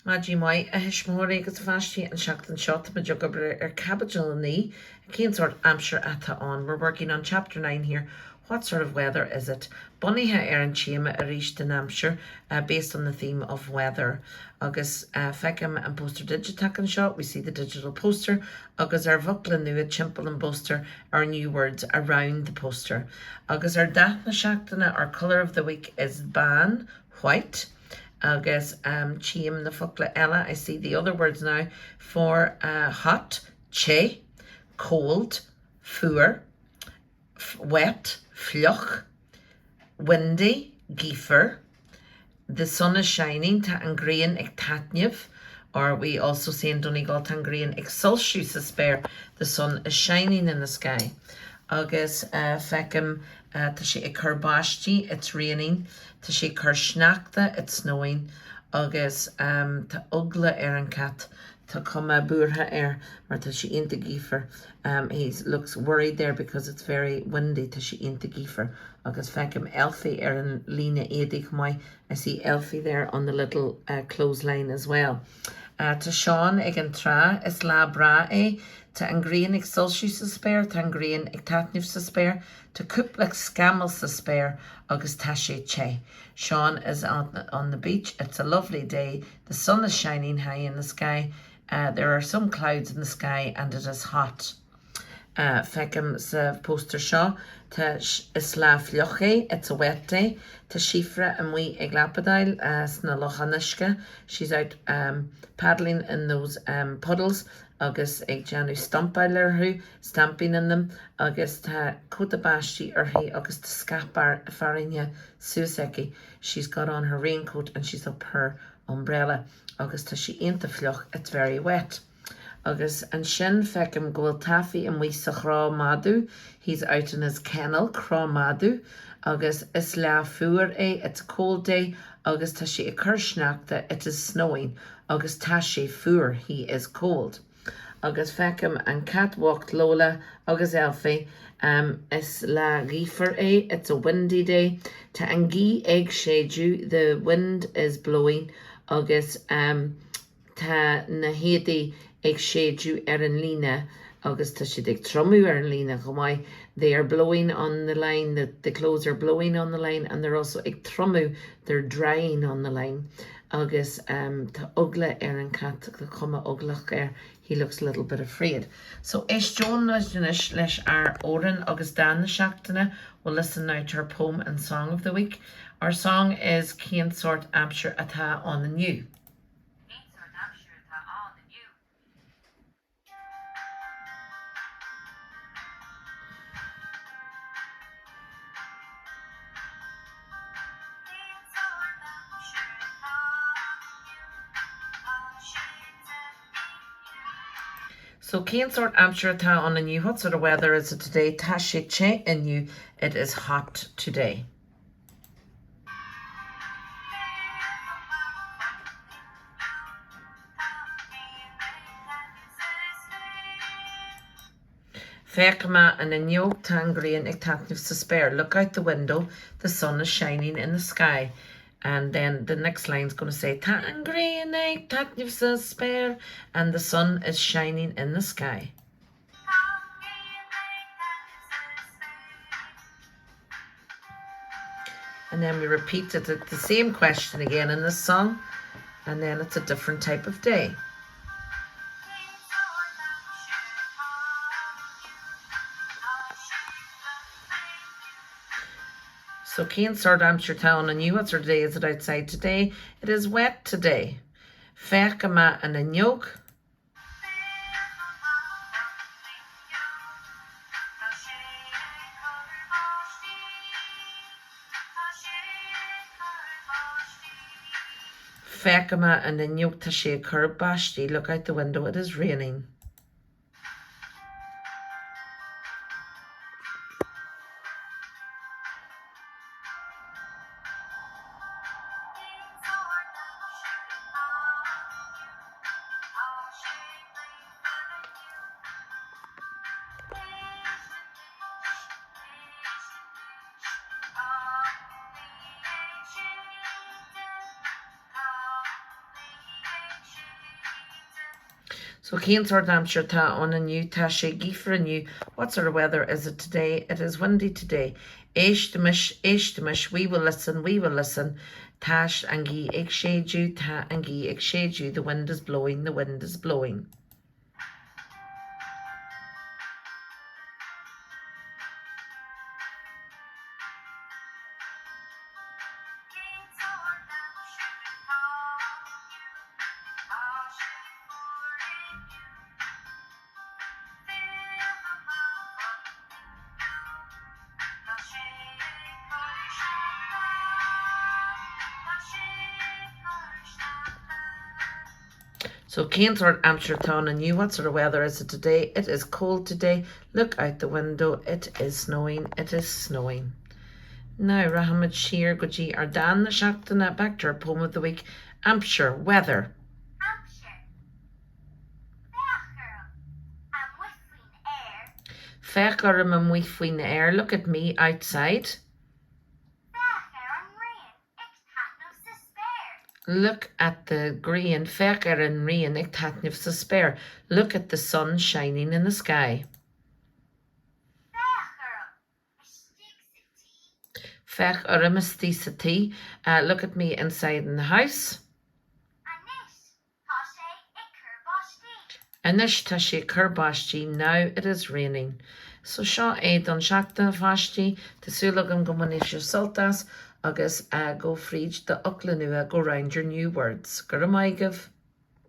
Maidin mhaith, a thuismitheoirí agus a pháistí, an seachtain seo táimid ag obair ar Caibidil 9, Cén sórt aimsir atá ann? We're working on chapter 9 here, What sort of weather is it? Bunaithe ar an téama arís den aimsir, based on the theme of weather. Agus feicim an póstaer digiteach anseo, we see the digital poster, agus ár bhfocla nua timpeall an bpóstaer, our new words around the poster. Agus ár dath na seachtaine, our colour of the week is bán, white. Agus tchím na focla eile, I see the other words now, for hot, te, cold, fuar, wet, fliuch, windy, gaofar, the sun is shining, tá an ghrian ag taitneamh, or we also say in Donegal tá an ghrian ag soilsiú sa spéir, the sun is shining in the sky. Agus feicim tá sé ag cur báistí, it's raining, tá sé ag cur sneachta, it's snowing, agus tá eagla ar an cat, tá cuma buartha air mar tá sé iontach gaofar. He looks worried there because it's very windy, tá sé iontach gaofar. Agus feicim Elfie ar an líne éadaigh chomh maith, I see Elfie there on the little clothesline as well. Tá Seán ag an trá, is lá breá é. Tá an ghrian ag soilsiú sa spéir, tá an ghrian ag taitneamh sa spéir, tá cúpla scamall sa spéir agus tá sé te. Seán is on, on the beach, it's a lovely day, the sun is shining high in the sky, there are some clouds in the sky and it is hot. Feicim sa phóstaer seo, tá, is lá fliuch é, it's a wet day. Tá Síofra amuigh ag lapadáil sna locháin uisce, she's out paddling in those puddles agus ag déanamh stampáil orthu, stamping in them, agus tá cóta báistí uirthi agus tá scáth fearthainne suas aici, she's got on her raincoat and she's up her umbrella agus tá sé iontach fliuch, it's very wet. Agus ansin feicim go bhfuil Taffy amuigh sa chró madadh, he's out in his kennel, cró madadh, agus is lá fuar é, it's a cold day, agus tá sé ag cur sneachta, it is snowing, agus tá sé fuar, he is cold. Agus feicim an cat bhocht Lola agus Elfie, is lá gaofar é, it's a windy day, tá an ghaoth ag séideadh, the wind is blowing, agus tá na héadaí ag séideadh ar an líne agus tá siad ag triomú ar an líne chomh maith, they are blowing on the line, the, the clothes are blowing on the line and they're also ag triomú, they're drying on the line. Agus tá eagla ar an cat, tá cuma eaglach air, he looks a little bit afraid. So éisteoidh muid anois leis ár amhrán agus dán na seachtaine, we'll listen now to our poem and song of the week. Our song is Cén sórt aimsir atá ann inniu? Cén sórt aimsir atá ann inniu? Cén sórt aimsir atá ann inniu? Tá sé te inniu. So cén sórt aimsir atá ann inniu? What sort of weather is it today? Tá sé te inniu. It is hot today. Féach amach an fhuinneog, tá an ghrian ag taitneamh sa spéir. Look out the window, the sun is shining in the sky. And then the next line's going to say Tá an ghrian ag taitneamh sa spéir and the sun is shining in the sky. And then we repeat it, the same question again in the song, and then it's a different type of day. So cén sórt aimsir atá ann inniu, what sort of day is it outside today? It is wet today. Féach amach an fhuinneog. Féach amach an fhuinneog, tá sé ag cur báistí. Tá sé ag cur báistí. Féach amach an fhuinneog, tá sé ag cur báistí. Look out the window, it is raining. So cén sórt aimsir atá ann inniu? Tá sé gaofar inniu. What sort of weather is it today? It is windy today. Éistimis, éistimis, we will listen, we will listen. Tá an ghaoth ag séideadh, tá an ghaoth ag séideadh. The wind is blowing, the wind is blowing. Cén sórt aimsir atá inniu? Tá sé fuar inniu. Féach amach an fhuinneog. Tá sé ag cur sneachta. Tá sé ag cur sneachta. So cén sórt aimsir atá ann inniu? What sort of weather is it today? It is cold today. Look out the window. It is snowing. It is snowing. Now, rachaimid siar go dtí ár dán na seachtaine, back to our poem of the week, Aimsir, Weather. Aimsir. Féach orm, amuigh faoin aer. Féach orm amuigh faoin aer, look at me outside. Féach ar an ngrian ag taitneamh sa spéir. Look at the grian, féach ar an ngrian ag taitneamh sa spéir, look at the sun shining in the sky. Féach orm istigh sa tí. Féach orm istigh sa tí, look at me inside in the house. Anois Tá sé ag cur báistí. Anois tá sé ag cur báistí, now it is raining. So seo é don seachtain, a pháistí. Tá súil agam go mbainfidh sibh sult as agus gabh fríd d'fhocla nua, go round your new words. Go raibh maith agaibh!